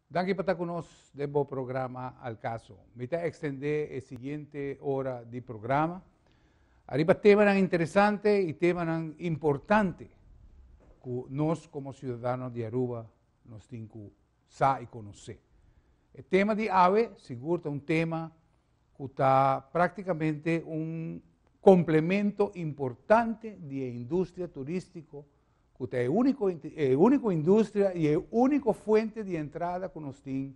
Danki pa ta ku nos den bo programa Al Caso. Mi ta ekstendé e siguiente ora di programa ariba temanan interesante i temanan importante ku nos komo siudadano di Aruba nos tin ku sa i konosé. E tema di awe sigur ta un tema ku ta práktikamente un komplemento importante di e industria turístiko ku ta e úniko e úniko industria i e úniko fuente di entrada ku nos tin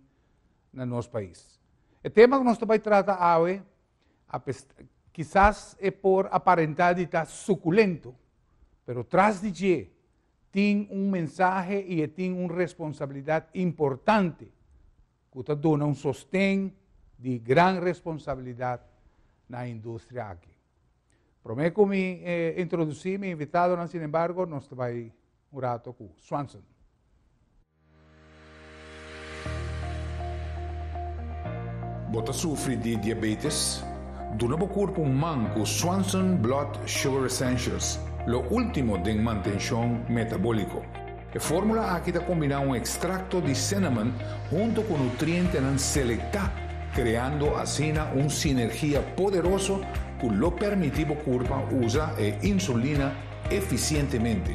na nos pais. E tema ku nos ta bai trata awe, kisas e por aparentá di ta sukulento, pero tras di dje tin un mensahe i e tin un responsabilidat importante ku ta duna un sosten di gran responsabilidat na e industria aki. Promé ku mi introdusí mi invitadonan, sinembargo, nos ta bai un rato ku Swanson. Bo ta sufri di diabetes? Duna bo kurpo un man ku Swanson Blood Sugar Essentials, lo último den mantenshon metabóliko. E fórmula aki ta kombiná un ekstrakto di cinnamon hunto ku nutrientenan selektá, kreando asina un sinergia poderoso ku lo permití bo kurpa usa e insulina efisientemente.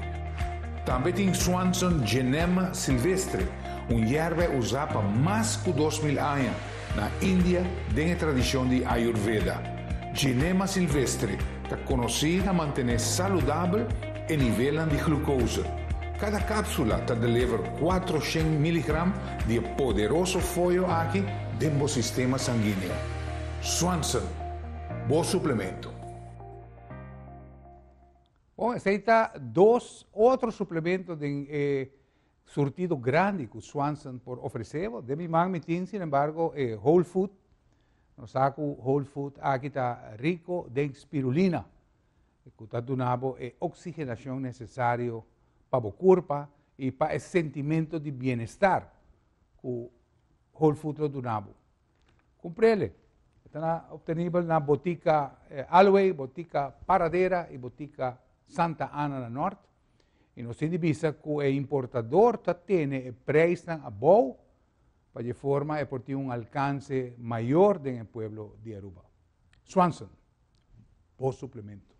Tambe tin Swanson Genema Silvestre, un yèrbe usá pa mas ku 2000 aña na India den e tradishon di Ayurveda. Genema Silvestre ta konosí na mantené saludabel e nivelnan di glukose. Kada kápsula ta deliver 400 miligram di e poderoso foyo aki den bo sistema sanguíneo. Swanson, bo suplemento. Bon, esei ta dos otro suplemento den e surtido grandi ku Swanson por ofresé bo. Den mi man mi tin, sin embargo, e Whole Food. Nos sa ku Whole Food aki ta riko den spirulina, ku ta duna bo e oksigenashon nesesario pa bo kurpa i pa e sentimento di bienestar ku Whole Food lo duna bo. Kumpr'el. E ta na obtenibel na Botika Alway, Botika Paradera i Botika Santa Ana na Nort. I nos tin di bisa ku e importador ta tene e preisnan abou pa dje forma e por tin un alkanse mayor den e pueblo di Aruba. Swanson, bo suplemento.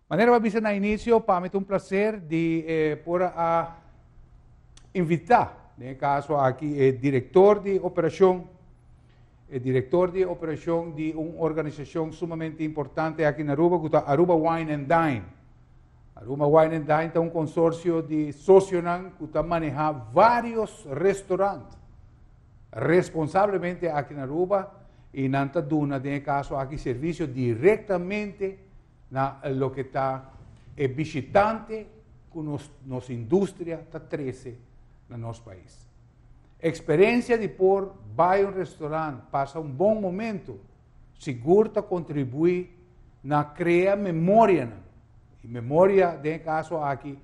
Manera bo a bisa na inisio, pa mi ta un plaser di por a invitá, den e kaso aki, e direktor di operashon, e direktor di operashon di un organisashon sumamente importante aki na Aruba, ku ta Aruba Wine and Dine. Aruba Wine and Dine ta un konsorsio di sosionan ku ta manehá vários restorant responsablemente aki na Aruba i nan ta duna den e kaso aki servisio direktamente na loke ta e bishitante ku nos nos industria ta trese na nos pais. Eksperensia di por bai un restorant pasa un bon momento sigur ta kontribuí na krea memorianan, i memoria den e kaso aki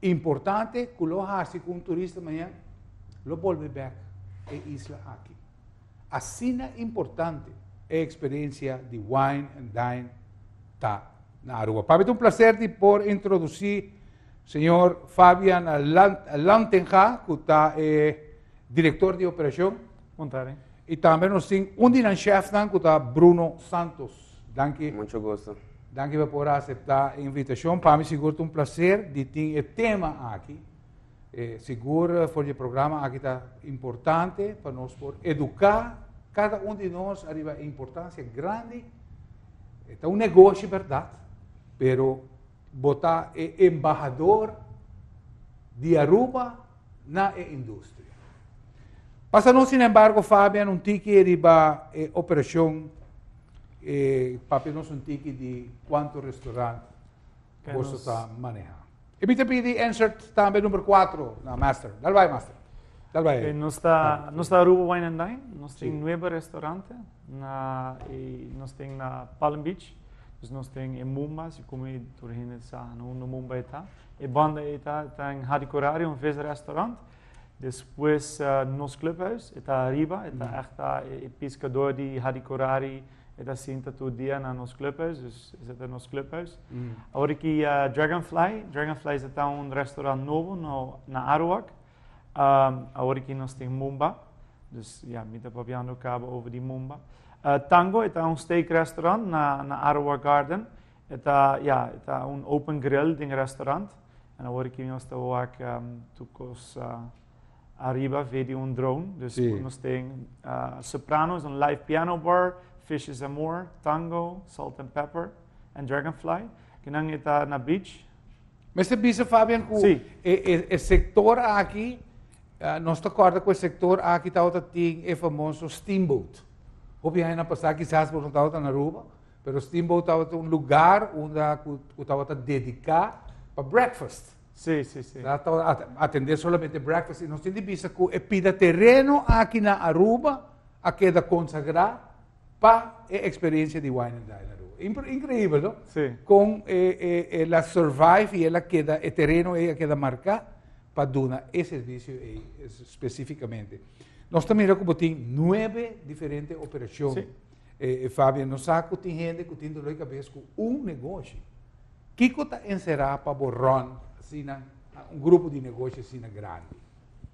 importante ku lo hasi ku un turista mañan lo bolbe bèk e isla aki. Asina importante e eksperensia di Wine and Dine ta na Aruba. Pa mi ta un plaser di por introdusí señor Fabian Lantenga ku ta e direktor di operashon. Bon tardi. I tambe nos tin un di nan chefnan ku ta Bruno Santos. Danki. Mucho gusto. Danki pa por a aseptá e invitashon. Pa mi sigur ta un plaser di tin e tema aki. E sigur for di e programa aki ta importante pa nos por eduká kada un di nos ariba e importansia grandi. E ta un negoshi bèrdat, pero bo ta e embahador di Aruba na e industria. Pasa nos sinembargo Fabian un tiki riba e operashon, e papia nos un tiki di kuantu restaurant boso ta maneha. E mi ta pidi insert tambe number 4 na master. Dal bai master. Dal bai. Okay, nos ta nos ta Aruba Wine and Dine, nos tin nuebe restaurante na e nos tin na Palm Beach, dus nos tin e Mumba, si come tur hende sa na unda Mumba e ta. E banda ei ta ta in Hadicurari, un visrestaurant. Despues nos clubhuis, e ta ariba, e ta echt ta e piscador di Hadicurari, e ta sinta tur dia na nos clubhuis, dus esei ta nos clubhuis. Awor aki Dragonfly, Dragonfly ta un restaurant nobo na Aruac. Awor aki nos tin Mumba. Dus ja, mi ta papiando caba over di Mumba. Tango ta un steak restaurant na Arawak Garden. Ta, ja, ta un open grill den restaurant. En awor aki nos ta wak tur cos ariba via di un drone. Dus nos tin Sopranos, un live piano bar, Fishes and More, Tango, Salt and Pepper and Dragonfly. Cu nan ta na beach. Mester bisa, Fabian, cu e sector aki, nos ta corda cu e sector aki tabata tin e famoso Steamboat. Hopi aña pasa kisas bo no tabata na Aruba, pero Steamboat tabata un lugar unda cu tabata dedica pa breakfast. Si, si, si. Tabata atende solamente breakfast y nos tin di bisa cu e pida tereno aki na Aruba a keda consagra pa e experiencia di Wine and Dine Aruba. Increibel, no? Si. Con el a survive y el a keda, e tereno a keda marca pa duna e servicio specificamente. Nos ta mira cu tin nuebe diferente operacion. Fabian, nos sa cu tin hende cu tin dolor di cabes cu un negoshi. Kico ta encera pa bo run asina, un grupo di negoshi asina grandi?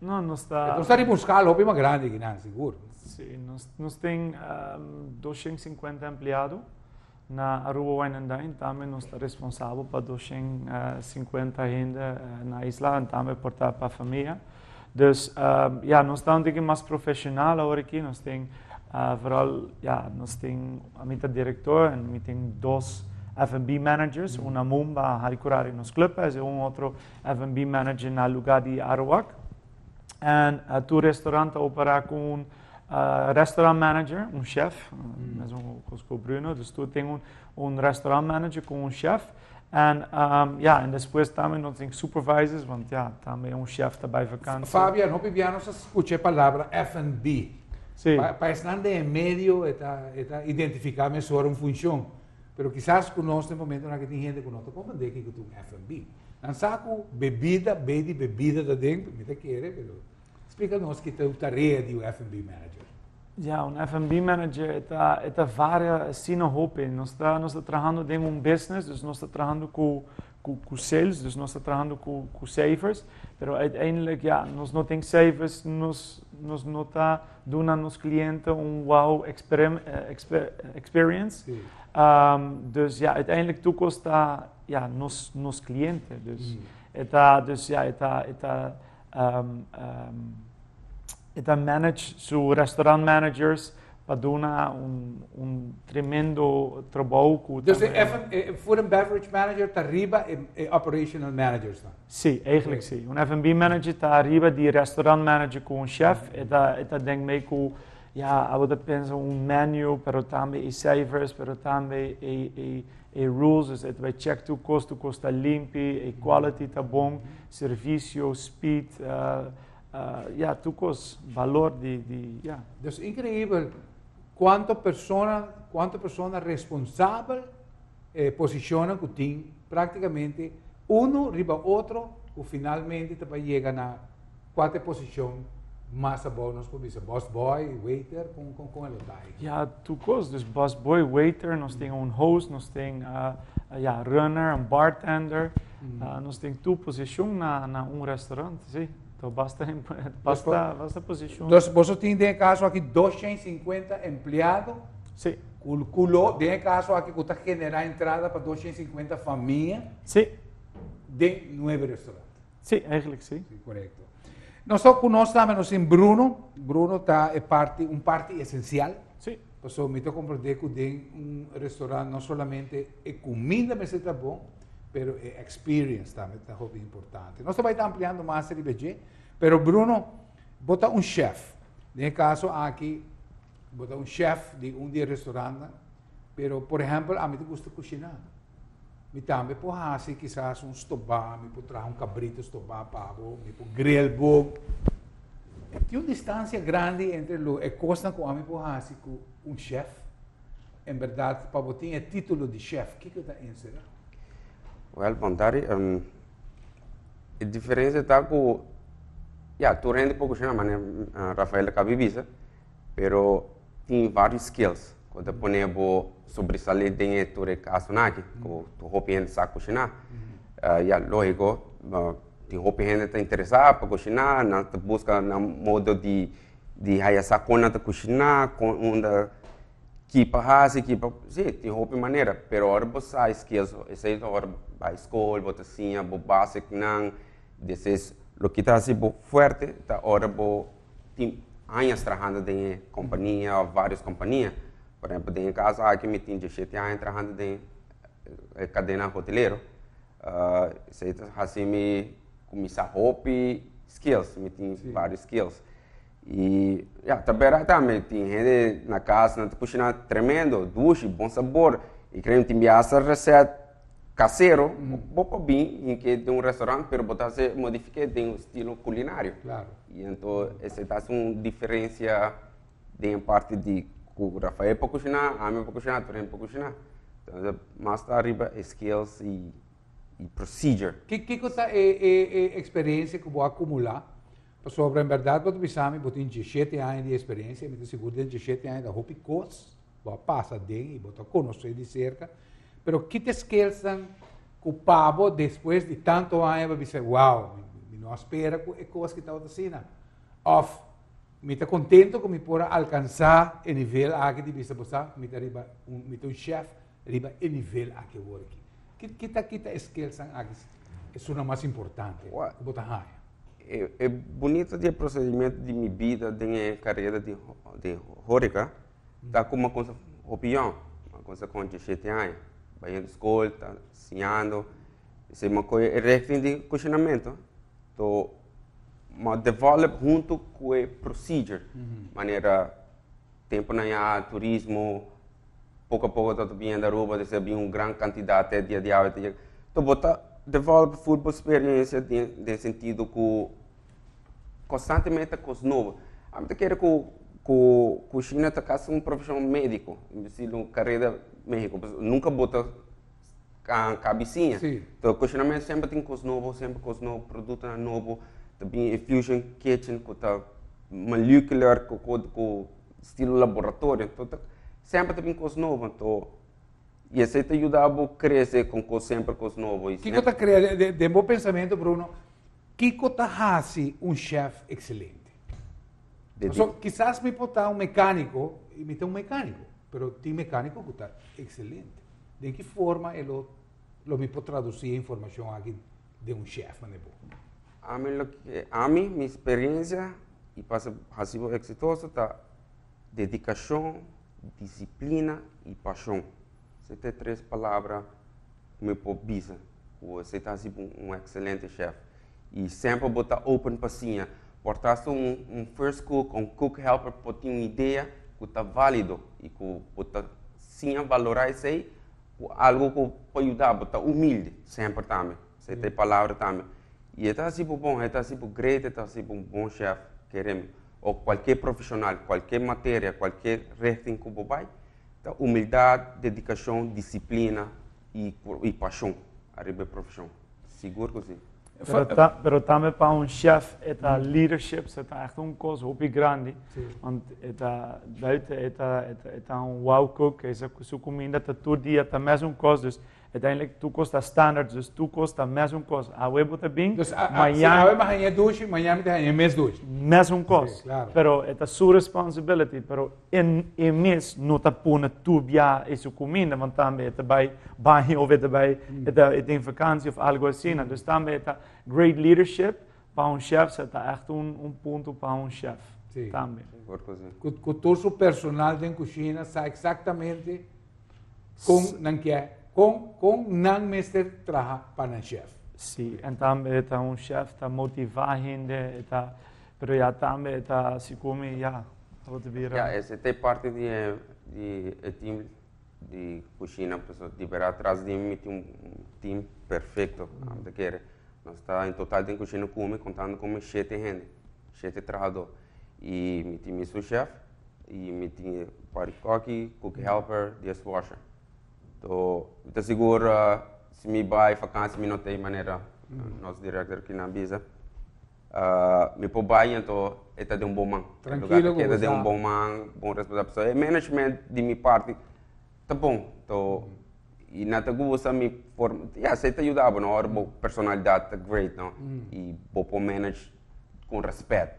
No, nos ta. Nos ta busca algo mas grandi cu nan, sigur. Si, nos tin 250 empleado na Aruba Wine and Dine. Tambe nos ta responsabel pa 250 hende na isla y tambe por ta pa famia. Dus ja, nos ta un poco mas profesional awor aki. Nos tin vooral, ja, nos tin, ami ta director y mi tin dos F&B managers, un na Mumba, Hadicurari, nos club, y un otro F&B manager na lugar di Arawak. En tur restaurant ta opera cu un restaurant manager, un chef, mesmo cu Bruno, dus tur tin un restaurant manager cu un chef. En ja, en despues tambe nos tin supervisors, want ja, tambe un chef ta bay vakantie. Fabian, hopi bia nos a scucha e palabra F&B. Pa esnan den medio ta identifica mesora un funcion. Pero kisas cu nos den momento cu tin hende cu no ta comprende cu ta un F&B. Nan sa cu bebida, bay di bebida ta den, mi ta kere, pero splica nos kico ta e tarea di un F&B manager. Ja, un F&B manager ta varia asina hopi. Nos ta trahando den un business, dus nos ta trahando cu sales, dus nos ta trahando cu cijfers. Pero uiteindelijk, ja, nos no tin cijfers, nos no ta duna nos cliente un wow experience. Dus ja, uiteindelijk tur cos ta, ja, nos cliente. Dus, ta, dus ja, ta manage su restaurant managers pa duna un tremendo trabou. Dus de food and beverage manager ta riba e operational managers dan? Si, eigenlijk si. Un F&B manager ta riba di restaurant manager cu un chef. E ta denk mee cu, ja, abo ta pensa un menu, pero tambe e cijfers, pero tambe e rules, dus e ta bay check tur cos ta limpi, e quality ta bon, servicio, speed, ja, tur cos, balor di, ja. Dus increibel cuanto persona responsabel posiciona cu tin practicamente uno riba otro, cu finalmente ta yega na cuater posicion mas abou, nos por bisa bus boy, waiter, cu e detaye. Ja, tur cos. Dus busboy, waiter, nos tin un host, nos tin ja, runner, un bartender, nos tin tur posicion na un restaurant, si. Anto, basta, basta, basta posicion. Dus bo tin den caso aki 250 empleado. Si. Cu den caso aki cu ta genera entrada pa 250 famia. Den nuebe restaurant. Si, eigenlijk si. Si, corecto. Nos cu nos tambe nos tin Bruno. Bruno ta e parti, un parti esencial. Paso mi ta comprende cu den un restaurant no solamente e cuminda mester ta bon, pero e experience tambe ta hopi importante. Nos ta ampliando mas riba dje, pero Bruno, bo ta un chef. Den caso aki, bo ta un chef di un di restaurant, pero por ehempel, ami ta gusta cushina. Mi tambe por hasi kisas un stoba, mi por traha un cabrito stoba pa bo, mi por grill bo. Tin un distancia grandi entre e cos cu ami por hasi cu un chef. En berdad, pa bo tin e titulo di chef, kico ta encera? Well, bon tardi. E diferencia ta cu, ja, tur hende por cushina, manera Rafael a caba di bisa, pero tin varios skills cu ta pone bo sobresali den tur e caso aki, cu hopi hende sa cushina. Ja, logico, Tin hopi hende ta interesá pa kushiná, nan ta buska nan modo di haya sa kon nan ta kushiná, kon unda ki pa hasi, ki pa, si, tin hopi manera, pero ora bo sa e skills, esei ta ora bo bai skol, bo ta siña bo basicnan, despues loke ta hasi bo fuerte ta ora bo tin añas trahando den e kompania òf vários kompania. Por ehempel, den e kaso aki mi tin dieshete aña trahando den e kadena hotelero. Esei ta hasi mi kuminsá hopi skills, mi tin vários skills. I ya, ta bèrdat tambe, tin hende na kas nan ta kushiná tremendo, dushi, bon sabor. I kreo tin biaha hasta resèt kasero, bo por bin hink'é den un restaurant, pero bo ta hasi modifik'é den un estilo kulinario. I anto esei ta hasi un diferensia den e parti di ku Rafael por kushiná, ami por kushiná, tur hende por kushiná. Entonces, mas ta riba e skills i i procedure. Kiko ta e e e eksperensia ku bo a akumulá? Pasobra en bèrdat bo ta bisa mi bo tin dieshete aña di eksperensia i mi ta sigur den dieshete aña ta hopi kos bo a pasa den i bo ta konosé di serka. Pero ki ta e skillsnan ku pa bo despues di tantu aña bo a bisa, wow, mi no a spera ku e kos ki tabata asina? Òf Mi ta contento cu mi por a alcansa e nivel aki di bisa bo sa mi ta riba un mi ta un chef riba e nivel aki awor aki. Ki ki ta ki ta e skillsnan aki esunnan mas importante cu bo ta haña? E e bunito di e procedimento di mi bida den e carera di di horeca ta cu mi a cuminsa hopi yong, mi a cuminsa con diecisiete aña, bayendo school, ta siñando, esey mi a coge e richting di cushinamento, to Ma develop hunto ku e procedure. Manera temponan ya turismo poko a poko ta bini Aruba, despues a bini un gran kantidat te dia di awe ta yega. Enton bo ta develop full bo experiencia den den sentido ku konstantemente ta kos nobo. Ami ta kere ku ku kushina ta kasi un profeshon mediko, en bes di un karera mediko, pasobra nunka bo ta Kabisiña. Sí. To kushinamento semper tin kos nobo, semper kos nobo, produktonan nobo. Ta bin e fusion kitchen ku ta molecular ku ku ku estilo laboratorio. Anto ta semper ta bin kos nobo. Anto i esei ta yuda bo krese kon kos semper kos nobo. I Kiko ta krea den bo pensamentu Bruno, kiko ta hasi un chef ekselente? Pasobra kisas mi por ta un mekaniko i mi ta un mekaniko, pero tin mekaniko ku ta ekselente. Den ki forma e lo lo mi por traduci e informacion aki den un chef manera bo? Ami loke ami mi experiencia y pa haci bo exitoso ta dedicacion, disciplina y pasion. Esey ta e tres palabra cu mi por bisa cu esey ta haci bo un excelente chef. Y semper bo ta open pa siña. Por ta hasta un un first cook o un cook helper por tin un idea cu ta valido y cu bo ta Siña valorá esei ku algu ku por yuda bo. Ta humilde semper tambe. Esei ta e palabra tambe. I e ta hasi bo bon, e ta hasi bo great, e ta hasi bo un bon chef, kere mi. O kualke profeshonal, kualke materia, kualke richting ku bo bai, ta humildat, dedikashon, disiplina i i pashon ariba e profeshon. Sigur ku si. Pero ta, pero tambe pa un chef e ta leadership, se ta echt un kos hopi grandi. Want e ta buiten, e ta, e ta, e ta un wow cook, e sa su kuminda ta tur dia ta mesun kos, dus uiteindelijk tur kos ta standaard, dus tur kos ta mesun kos. Awe bo ta bin, Dus a, a, si mañan awe mi haña dushi, mañan mi ta haña mes dushi. Mesun kos. Sí, claro. Pero e ta su responsibility, pero E e mes no ta pone tur bia e su kuminda, want tambe e ta bai baño of e ta bai e ta e tin vakantie of algo asina. Dus tambe e ta great leadership pa un chef, sa ta echt un un punto pa un chef Sí. tambe. Ku ku tur su personal den kushina sa eksaktamente kon nan ke kon kon nan mester traha pa nan chef. Sí, en tambe e ta un chef ta motiva hende, e ta pero ya tambe e ta si kumi ya. Ya, ese ta e parti di e di e team di kushina, pasobra di berdad tras di mi tin un team perfecto, ami ta kere. Nos ta en total den kushina ku mi, kontando ku mi, shete hende, shete trahadó. I mi tin mi sous chef i mi tin e party kòki, cook helper, dishwasher. To mi ta sigur si mi bai fakansi mi no ta e manera nos director kinan bisa. Mi por bai anto e ta den un bon man. Trankilo ku bo sa. Den un bon man, bon responsabel. So e management di mi parti ta bon. To I nan ta gusta mi forma, ya, esei ta yuda bo, no? Ora bo personalidad ta great, no? I bo por manage ku respet.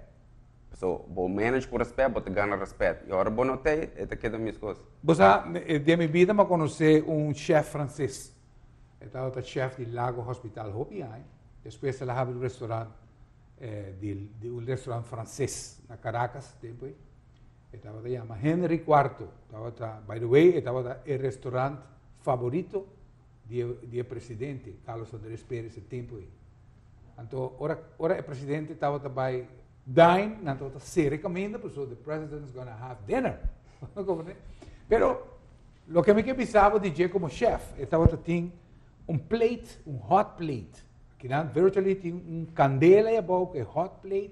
So, bo manage ku respet, bo ta gana respet. I ora bo no t'ei, e ta keda meskos. Bo sa, den mi bida mi a konosé un chef franses. E tabata chef di Lago Hospital hopi aña. Despues el a habri un restaurant, di, di un restaurant franses na Caracas, tempu ei. E tabata yama Henry Cuarto. Tabata, by the way, e tabata e restaurant favorito di e, di e presidente, Carlos Andrés Pérez, e tempu ei. Anto, ora, ora e presidente tabata bai dine, nan tabata sera e kaminda, pasobra the president is gonna have dinner. Comprende? Pero, loke mi ke bisa bo di dje komo chef, e tabata tin un plate, un hot plate. Kinan virtually tin un kandela ei abou ku e hot plate,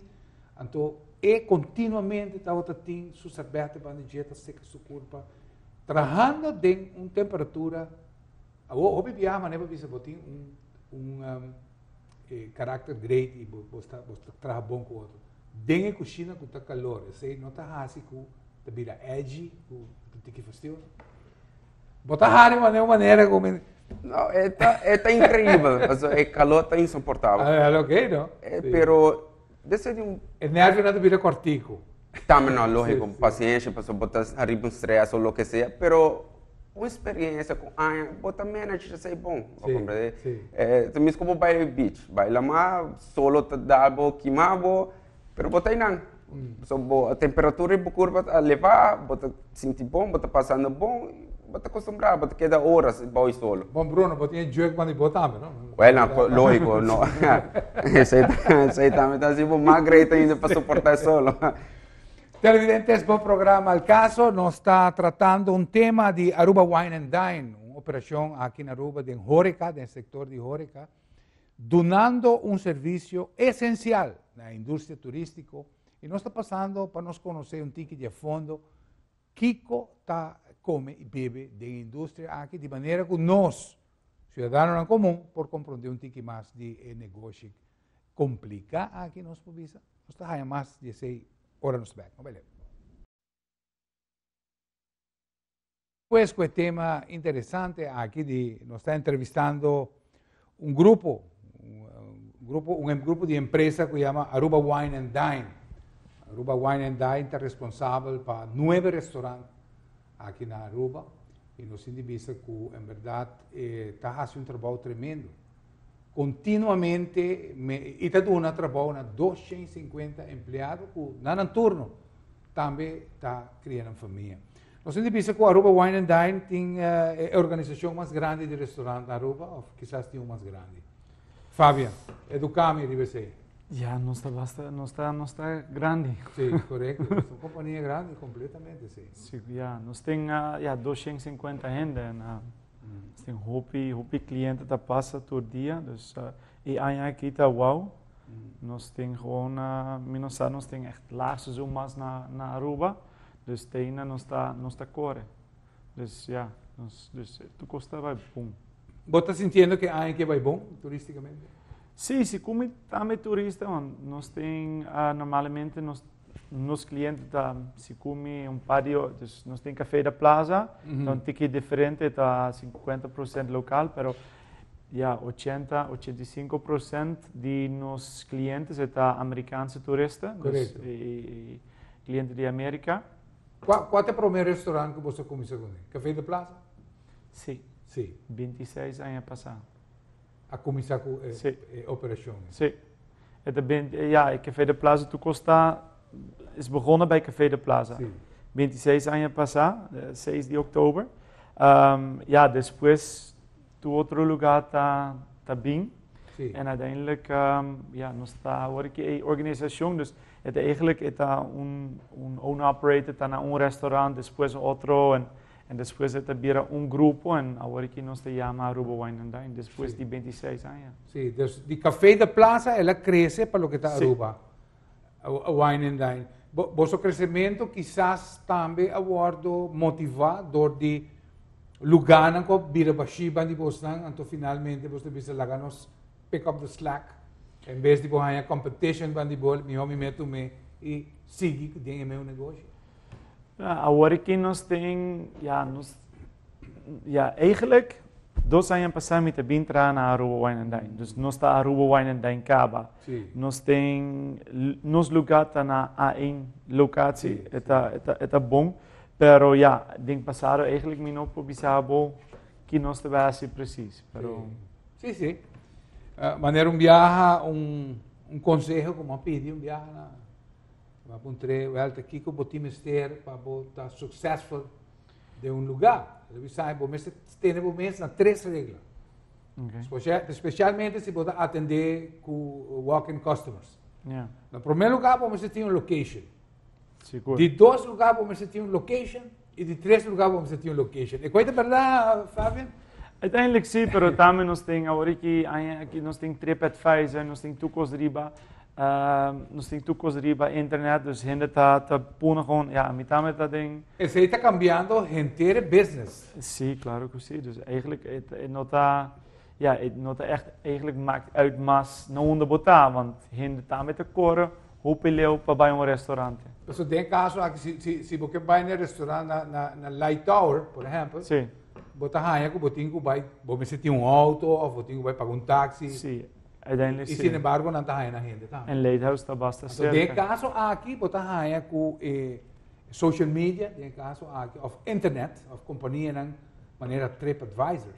anto e kontinuamente tabata tin su serbete banda dje ta seka su kurpa, trahando den un temperatura, awor hopi biaha manera bo bisa bo tin un un e karakter great i bo bo ta bo ta traha bon ku otro. Den e kushina ku ta kalor, esei no ta hasi ku ta bira edgy, ku ta tiki fastioso. Bo ta hari manera un manera ku mi No, e ta, e ta increíbel. Paso e calor ta insoportabel. Ah, ok, no? Eh, pero después di un E nervionan ta bira cortico. Tambe no, lógico, paciencia, paso bo ta ariba un stress o lo que sea, pero un experiencia cu aña, bo ta manage esey bon, bo comprende? Eh, ta misco bo bay beach, bay lama, solo ta dal bo, kima bo, pero bo ta eynan. So bo temperatura di bo curpa ta eleva, bo ta sinti bon, bo ta pasando bon, bo ta acostumbra, bo ta keda horas bao e solo. Bon Bruno, bo tin e jeuk banda di bo tambe, no? Bueno, logico, no. Esey, esey tambe ta hasi bo mas great ainda pa soporta e solo. Televidentes, bo programa Al Caso, nos ta tratando un tema di Aruba Wine and Dine, un operacion aki na Aruba den horeca, den sector di horeca. Dunando un servisio esensial na e industria turístiko i nos ta pasando pa nos konosé un tiki di a fondo kiko ta kome i bebe den e industria aki di manera ku nos, siudadanonan komun, por komprondé un tiki mas di e negoshi kompliká aki nos por bisa. Nos ta haña mas di esei ora nos bèk. No bai leu. Pues cu e tema interesante aki di nos ta entrevistando un grupo, un grupo, un grupo di empresa cu yama Aruba Wine and Dine. Aruba Wine and Dine ta responsabel pa nuebe restaurant aki na Aruba y nos tin di bisa cu en berdad e ta haci un trabou tremendo. Continuamente me, y ta duna trabou na 250 empleado cu na nan turno tambe ta cria nan famia. Nos tin di bisa cu Aruba Wine and Dine tin e organisacion mas grandi di restaurant na Aruba of kisas tin un mas grandi? Fabian, educa mi riba esey. Ya, nos ta basta, nos ta, nos ta grandi. Sí, correcto. Nos ta un compania grandi completamente, sí. Sí, ya, nos tin, ya, 250 hende en nos tin hopi, hopi cliente ta pasa tur dia, dus e aña aki ta wow. Nos tin gewoon, mi no sa, nos tin echt laag seizoen mas na, na Aruba. Dus te ainda nos ta, nos ta kore. Dus ja, nos, dus tur kos ta bai bon. Bo ta sintiendo ku e aña aki a bai bon turístikamente? Sí, si ku mi tambe turista, want nos tin normalmente nos, nos kliente ta si ku mi un par di, dus nos tin Café da Plaza, ta un tiki diferente, ta 50% lokal, pero ja, 80, 85% di nos klientes e ta Amerikaanse turista. Korekto. Dus e, Cliente di America. Cua, cua ta e prome restaurant cu boso a cuminsa cu ne? Café de Plaza? Sí. Sí. 26 aña pasá. A cuminsa cu e, Sí. e operacion. Sí. E ta ben, ja, e Café de Plaza tur cos ta, is begonnen bij Café de Plaza. Sí. 26 aña pasá, 6 di oktober. Ja, despues tur otro lugar ta, ta bin. Sí. En uiteindelijk, ja, nos ta awor ki e organisacion, dus e ta eigenlijk e ta un, un owner-operator ta na un restaurant, despues otro, en, en despues e ta bira un grupo, en awor ki nos ta yama Aruba Wine and Dine, despues di 26 aña. Sí, dus di Café de Plaza el a crece pa loke ta Sí. Aruba Wine and Dine. Bo, boso crecemento kisas tambe a wordo motiva door di lugarnan cu a bira bashi ban di bosnan, anto finalmente bos ta bisa laga nos pick up the slack, en bes di bo haña competition ban di bo, mihó mi metu me i sigui den e meu negoshi. Ja, awor aki nos tin, ja, nos, ja, eigenlijk. 2 aña pasa mi tambe a traha na Aruba Wine and Dine. Dus nos ta Aruba Wine and Dine caba. Nos tin nos luga ta na A1 locatie. E ta bon. Pero ja, den pasado eigenlijk mi no por bisa bo cu nos ta asina precies. Pero Si, si. Manera un biaha, un conseho cu m'a pidi un biaha na m'a puntr'e, wel, ta kico bo tin mester pa ta successful den un luga? El a bisa, bo mester tene bo mes na tres regla. Especialmente si bo ta atende cu walk-in customers. Na prome luga, bo mester tin un location. Di dos luga, bo mester tin un location. Y di tres luga, bo mester tin un location. Y cua ta berdad, Fabian? Uiteindelijk si, pero tambe nos tin awor aki nos tin TripAdvisor, nos tin tur cos riba, nos tin tur cos riba internet, dus hende ta pone gewoon, ja, mi tambe ta den. Esey ta cambiando henter business. Si, claro cu si. Dus eigenlijk het no ta, ja, het no ta echt eigenlijk maakt uit mas na unda bo ta, want hende tambe ta core hopi leu pa bay un restaurant. So, den caso aki, si bo bay na restaurant na Light Tower, por ehempel, bo ta haya cu bo tin cu bay, bo mester tin un auto of bo tin cu bay paga un taxi. Si, uiteindelijk Y sin embargo, nan ta haya na hende tambe. En Lighthouse ta basta Anto, cerca. Den caso aki, bo ta haya cu social media, den caso aki, of internet, of compania nan manera TripAdvisor,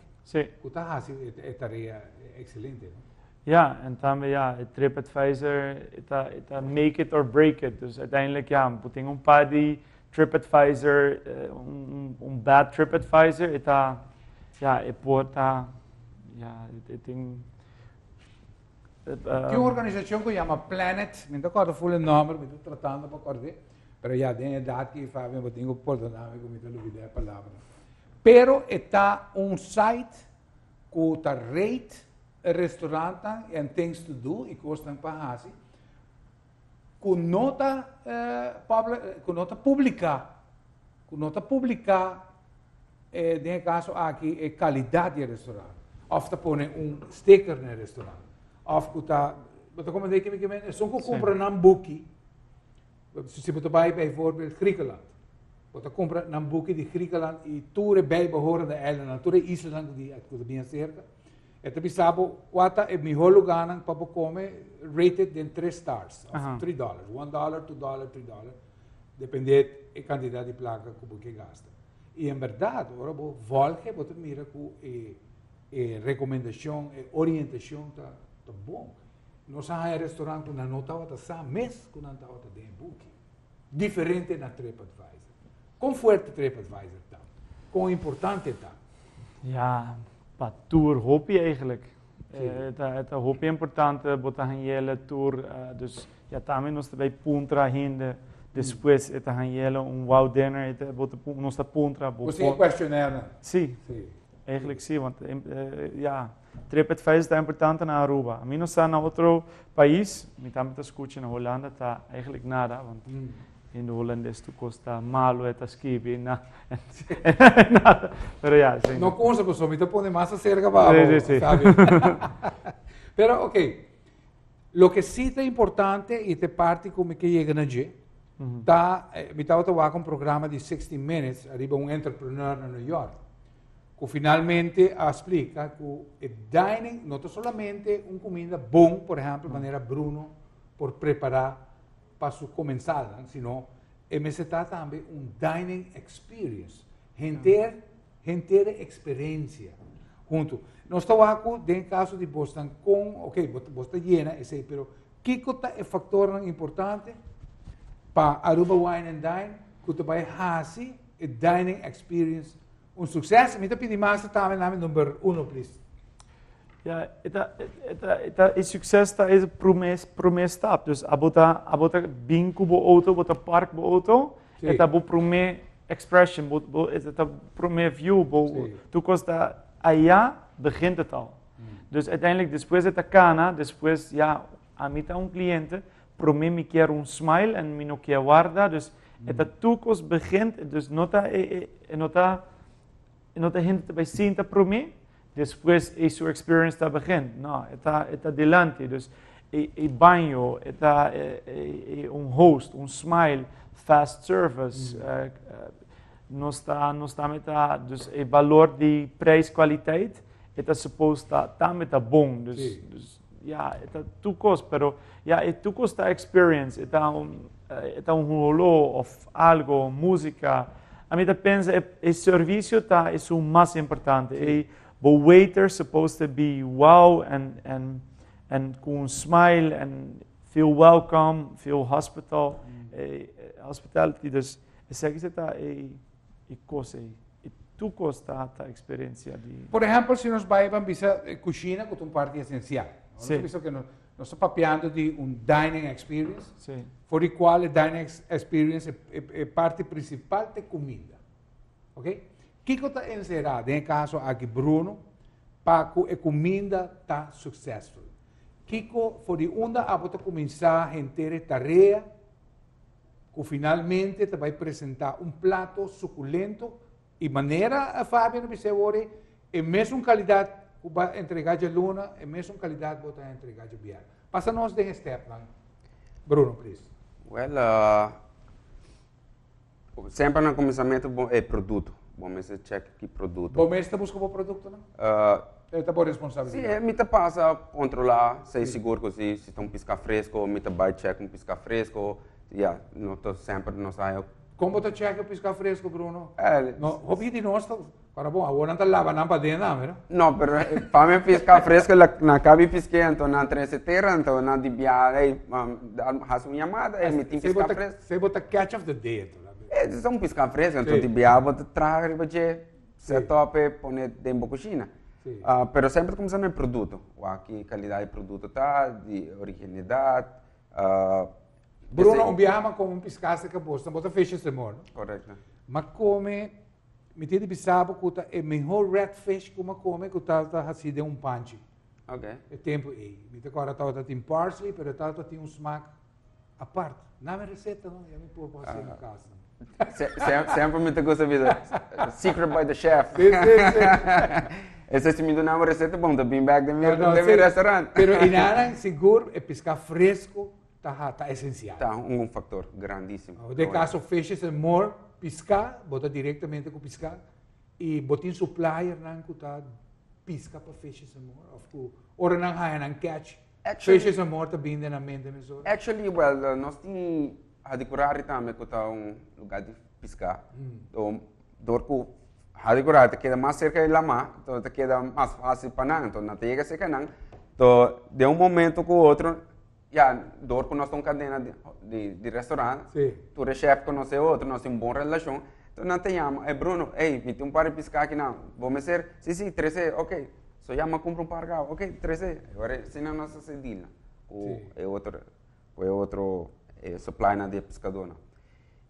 cu ta haci e tarea excelente, no? Ja, en tambe ja, het TripAdvisor, e ta make it or break it. Dus uiteindelijk ja, bo tin un paar di TripAdvisor, un bad TripAdvisor, e ta, ja, e por ta, ja, e tin. Tin un organisacion cu yama Planet, mi no ta corda full e nomber, mi ta tratando pa corda, pero ja, den edad cu Fabian, bo tin cu pordona mi cu mi ta lubida e palabra. Pero ta un site cu ta rate restaurant and things to do y cosnan pa hasi, cu no ta publica, den caso aki, e calidad di restaurant. Of ta pone un sticker na restaurant. Of cu ta, bo ta comprende cu mi, esun cu cumpra nan buki, si bo bay bijvoorbeeld Griekenland, bo ta cumpra nan buki di Griekenland y tur bijbehorende eilanden, tur islanan cu ta bien cerca, e ta bisa bo cua ta e miho luga pa come rated den 3 stars, of $3, $1, $2, $3, depende e cantidad di placa cu bo kier gasta. Y en berdad, ora bo volge, bo ta mira cu e recomendacion, e orientacion ta bon. Nos a restaurant cu nan no tabata sa mes cu nan tabata den buki. Diferente na TripAdvisor. Con fuerte TripAdvisor ta? Con importante ta? Ja, pa tur hopi eigenlijk. E ta hopi importante bo ta haya tur, dus ja, tambe nos tambe puntra hende despues e ta haya un wow dinner, e ta bo ta nos ta puntra bo Bo tin questionnaire. Si. Eigenlijk si, want ja, TripAdvisor ta importante na Aruba. Ami no sa na otro pais, mi tambe ta scucha na Hulanda ta eigenlijk nada, want in de Holandes tur cos ta malo e ta skibi na nada. Pero ja, si. No consta, pues, mi ta pone mas acerca pa Si. sabe? Pero, ok, loke si ta importante y e parti cu mi kier yega na dje, ta, mi tabata wak un programa di 60 Minutes, ariba un entrepreneur na New York, cu finalmente a splica cu e dining no ta solamente un cuminda bon, por ehempel, manera Bruno por prepara pa su comensal, sino e mester ta tambe un dining experience, henter experiencia. Hunto. Nos ta wak den caso di Boston cu, ok, bo ta yena esey, pero kico ta e factor importante pa Aruba Wine and Dine, cu ta bay hasi e dining experience un suceso? Mi ta pidi mas tambe na number 1, please. Ja, e succes ta e prome stap. Dus abo ta bin cu bo auto, bo ta park bo auto, e ta bo prome expression, bo ta prome view, bo tur cos ta aya begint het al. Dus uiteindelijk despues e ta cana, despues ja, ami ta un cliente, prome mi kier un smile en mi no kier warda, dus e ta tur cos begint, dus no ta hende ta bay sinta prome, despues e su experience ta begint. No, e ta dilanti. Dus e baño, e ta e un host, un smile, fast service. Nos ta meta, dus e valor di prijs-kwaliteit. E ta supposed ta tambe ta bon. Dus, dus ja, e ta tur cos, pero ja, e tur cos ta experience, e ta un holo of algo, musica. Ami ta pensa e servicio ta esun mas importante. E bo waiter supposed to be wow and cu un smile and feel welcome, feel hospital, hospitality. Dus esaki ta e cos ey. E tur cos ta experiencia di. Por ehempel, si nos bay ban bisa cushina, cu ta un parti esencial. Nos bisa cu nos ta papiando di un dining experience, for di cual e dining experience e parti principal ta cuminda. Ok? Kico ta encera, den caso aki Bruno, pa cu e cuminda ta successful? Kico for di unda abo ta cuminsa henter e tarea cu finalmente ta bay presenta un plato suculento y manera a Fabian a bisa awor e mesun calidad cu bo a entrega dialuna, e mesun calidad bo ta entrega diabierna? Pasa nos den step nan, Bruno, please. Well, semper na cuminsamento bo e producto. Bo mester check ki producto. Bo mes ta busca bo producto, no? Ta bo responsabilidad. Si, mi ta pasa controla, si sigur cu si ta un pisca fresco, mi ta bay check un pisca fresco. Ja, no ta semper nos haya. Con bo ta check pisca fresco, Bruno? No, hopi di nos ta, para bon, awor nan ta laba nan paden, no? No, pero pa mi pisca fresco na cabi pisque, anto nan trece tera, anto nan di bia, hey, haci un yamada, hey, mi tin pisca fresco. Esey bo ta catch of the day, anto. E ta un pisca fresco, anto di bia bo ta traha riba dje, set up e pone den bo cushina. Pero semper cuminsa na e producto, wak ki calidad di producto ta, di originalidad. Bruno, un biaha m'a come un pisca cerca bo, bo ta Fishes and More, no? Correcto. M'a come, mi tin di bisa bo cu ta e mehor red fish cu m'a come cu ta haci den un panchi. E tempo ey. Mi ta corda tawata tin parsley, pero tawata tin un smaak apart. Dame receta, no? Ya mi por haci na cas. Semper mi ta gusta bisa, "Secret by the chef." Si, si, si. Esey si mi duna un receta, bon, ta bin back den mi restaurant. Pero inana, sigur, e pisca fresco ta esencial. Ta un factor grandisimo. Den caso Fishes and More, pisca, bo ta directamente cu pisca, y bo tin supplier nan cu ta pisca pa Fishes and More, of cu ora nan haya nan catch, Fishes and More ta bin den nan mente mesora? Actually, well, nos tin Hadicurari tambe cu ta un lugar di pisca. Door cu Hadicurari ta keda mas cerca di lama, anto ta keda mas facil pa nan, anto nan ta yega cerca nan. Anto, den un momento cu otro, ya, door cu nos ta un cadena di restaurant, tur e chef conoce otro, nos tin un bon relacion, anto nan ta yama, "Hey Bruno, hey, mi tin un par di pisca aki nan, bo mester?" "Si, si, trece." "Ok." So yama cumpra un par gao, "Ok, trece." Ora asina nos ta haci deal cu e otro supply nan di pescadornan.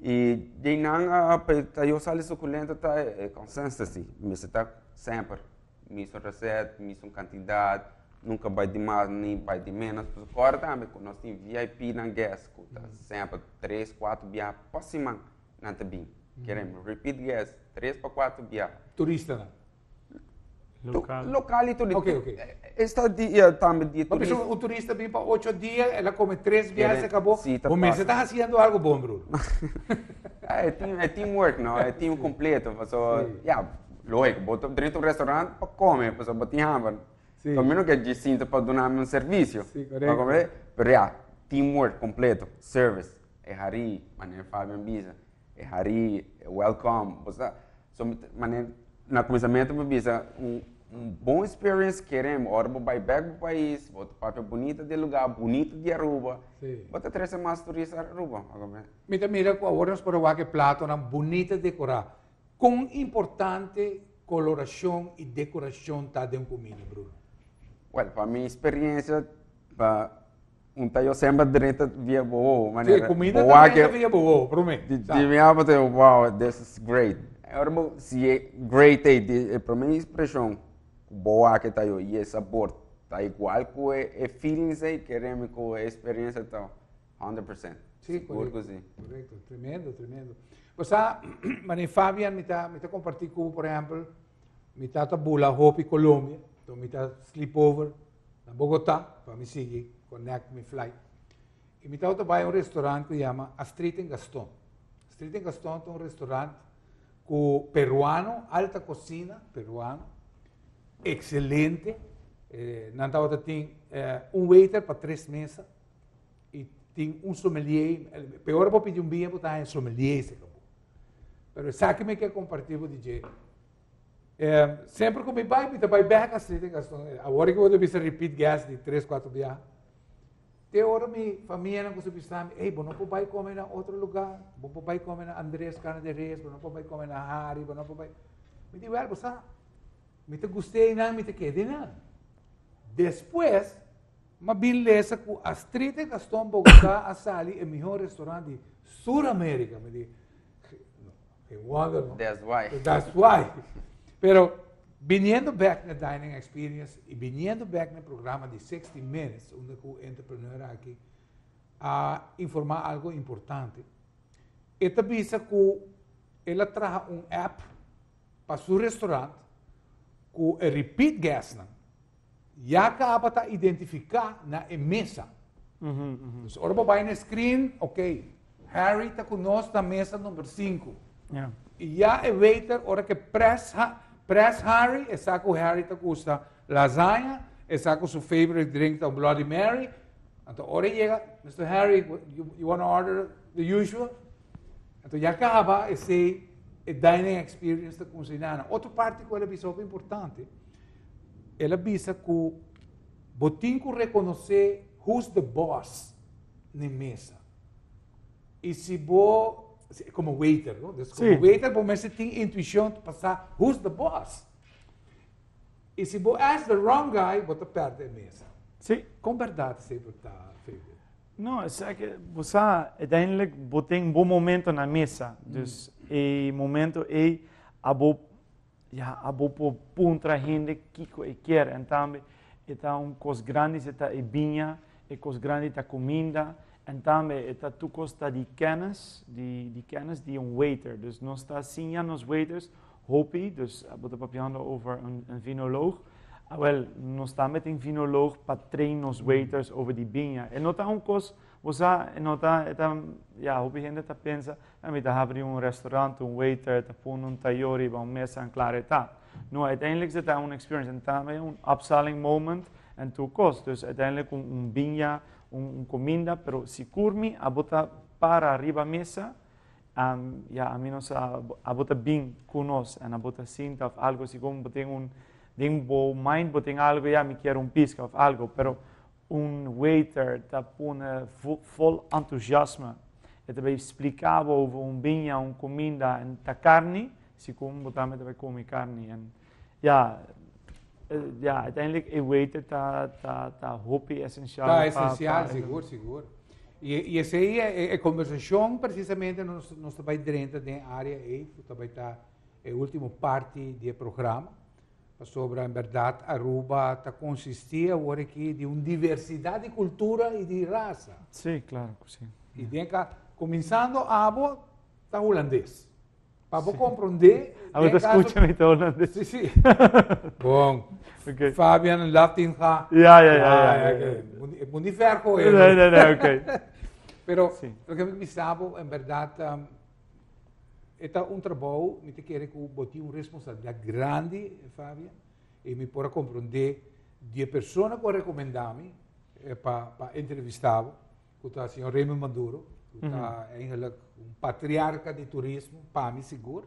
Y di nan pa yo sali suculento ta e consistency, mester ta semper mismo receta, mismo cantidad, nunca bay di mas ni bay di menos. Pasobra ora tambe cu nos tin VIP nan guest cu ta semper tres, cuatro bia pa siman nan ta bin. Queremos repeat guest, tres pa cuatro bia. Turistanan? Local. Local y turista. Ok. Esta dia tambe dia Ma turista. Un turista bin pa 8 dia, el a come tres biaha, caba. Si, ta Bo fácil. ta haciendo algo bon, Bruno. E teamwork, no? E team completo. So, ja, logico, bo ta den un restaurant pa come, so bo tin hamber. So, mi no kier sinta pa duna un servicio. Pa come, pero ja, teamwork completo, service. E hari, manera Fabian bisa, e hari, e welcome. Bo sa, so, manera, na cuminsamento mi bisa, un bon experience queremos. Ora bo bay back bo pais, bo ta papia bunita di lugar, bunita di Aruba. Bo ta trece mas turista Aruba. Pa come. Mi ta mira cu awor nos por wak e platonan bunita decora. Con importante coloracion y decoracion ta den cuminda, Bruno? Well, pa mi experiencia, pa un tayo semper drenta via bo manera. Si, cuminda boa tambe via bo, prome. Di mi abo "Wow, this is great." Ora bo si e great e di e prome expresion boa que tayo y e sabor ta igual cu e feelings ey, queremos cu e experiencia ta 100%. Si, Sigur cu si. Correcto, tremendo, tremendo. Osea, mane Fabian, mi ta comparti cu, por ehempel, mi tata bula hopi Colombia, anto mi ta sleepover na Bogotá, pa mi sigui connect mi flight. Y mi tata bay un restaurant cu yama Astrid en Gaston. Astrid en Gaston ta un restaurant cu peruano, alta cocina peruano. Excelente. Nan tabata tin un waiter pa tres mesa y tin un sommelier. Peor bo pidi un biña bo ta haña sommelier se cabo. Pero esaki mi ke comparti bo DJ. Semper cu mi bai, mi ta bai bek así den Gaston. Awor cu bo ta bisa repeat guest di tres, cuatro biaha. Te ora mi famianan cu sa bisa mi, hey, bo no por bai come na otro lugar, bo por bai come na Andres Carne de Res, bo no por bai come na Harry, bo no por bai. Mi di, wel, bo sa, Mi ta gust'é einan, mi ta keda einan. Despues, m'a bin lesa ku Astrid en Gaston Bogotá a sali e mihó restaurant di Sur Amerika. Mi di, no, geen wonder, no. That's why. That's why. Pero, biniendo bek na Dining Experience i biniendo bek na e programa di 60 Minutes, unda ku e entrepreneur aki a informá algo importante, e ta bisa ku el a traha un app pa su restaurant ku e repeat guestnan ya kaba ta identifiká na e mesa. Dus ora bo bai na e screen, ok, Harry ta ku nos na mesa number sinku. I ya e waiter ora ke press press Harry, e sa ku Harry ta gusta lasaña, e sa ku su favorite drink ta un Bloody Mary, anto ora e yega, Mister Harry, you wanna order the usual? Anto ya kaba esei e dining experience ta cuminsa na. Otro parti cu el a bisa hopi importante, el a bisa cu bo tin cu reconoce who's the boss n'e mesa. Y si bo, como waiter, no? Dus como waiter bo mester tin intuicion pa sa who's the boss. Y si bo ask the wrong guy, bo ta perde e mesa. Con berdad esei por ta, Fabian? No, esaki, bo sa, uiteindelijk bo tin bo momento na mesa. Dus e momento ei abo, ja, abo por puntra hende kiko e kier. En tambe e ta un kos grandi si ta e biña, e kos grandi ta kuminda. En tambe e ta tur kos ta di kennis, di, di kennis di un waiter. Dus nos ta siña nos waiters hopi, dus bo ta papiando over un, un vinoloog. Awel, nos tambe tin vinoloog pa train nos waiters over di biña. E no ta un kos, bo sa, e no ta, e ta, ya, hopi hende ta pensa, ah, mi ta habri un restaurant, un waiter ta pone un tayor riba un mesa en klaar e ta. No, uiteindelijk ta un experience en tambe un upselling moment en tur kos. Dus uiteindelijk un, un biña, un, un kuminda, pero sikur mi abo ta para riba mesa, Ya, ami no sa, abo ta bin ku nos en abo ta sinta of algo, segun bo tin un, den bo mind bo tin algo, ya mi kier un pisca of algo, pero un waiter ta pone vol entusiasme, e ta bay splica bo over un biña, un cuminda, en ta carni, segun bo tambe ta bay come carni, en ya, ya, uiteindelijk e waiter ta, ta, ta hopi esencial. Ta esencial, sigur, sigur. I, i esei e, e conversacion precisamente nos, nos ta bai drenta den área ei, ku ta bai ta e último parti di e programa. Pasobra en berdad Aruba ta consistí awor aki di un diversidad di cultura i di rasa. Sí, claro ku sí. I den ka, kuminsando abo ta hulandes. Pa bo comprende. Abo ta scucha mi ta holandés. Sí, sí. Bon. Okay. Fabian Latinga. Ja, ja, ja. ja, ja. Mundi vergo. Nee, nee, nee, oké. Pero, sí. loke mi bisabo, en verdad, um, e ta un trabou, mi ta kere ku bo tin un responsabilidad grandi, Fabian, i mi por a comprende di e persona ku a recomenda mi eh, pa, pa entrevista bo, ku ta señor Raymond Maduro, ku ta eigenlijk un patriarka di turismo, pa mi sigur.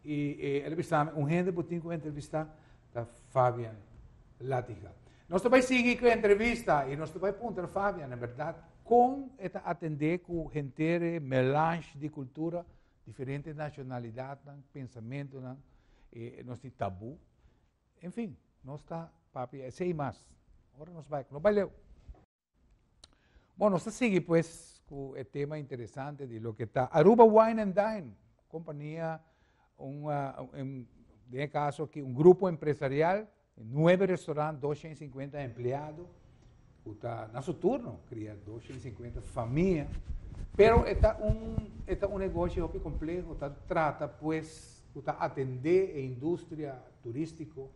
I eh, el a bisa mi, un hende bo tin ku entrevistá ta Fabian Latiga. Nos ta bai sigui ku e entrevista i nos ta bai puntra Fabian, en bèrdat, kon e ta atendé ku henter e melange di kultura, diferente nashonalidatnan, pensamentunan, e nos tin tabú. En fin, nos ta papia esei i mas. Ora nos bai, no bai leu. Bon, nos ta sigui pues ku e tema interesante di loke ta Aruba Wine and Dine, kompania, un, un, den e kaso aki un grupo empresarial, nuebe restaurant, 250 empleado, ku ta na su turno kria 250 famia, pero e ta un, e ta un negoshi hopi kompleho, ta trata pues ku ta atendé e industria turístiko,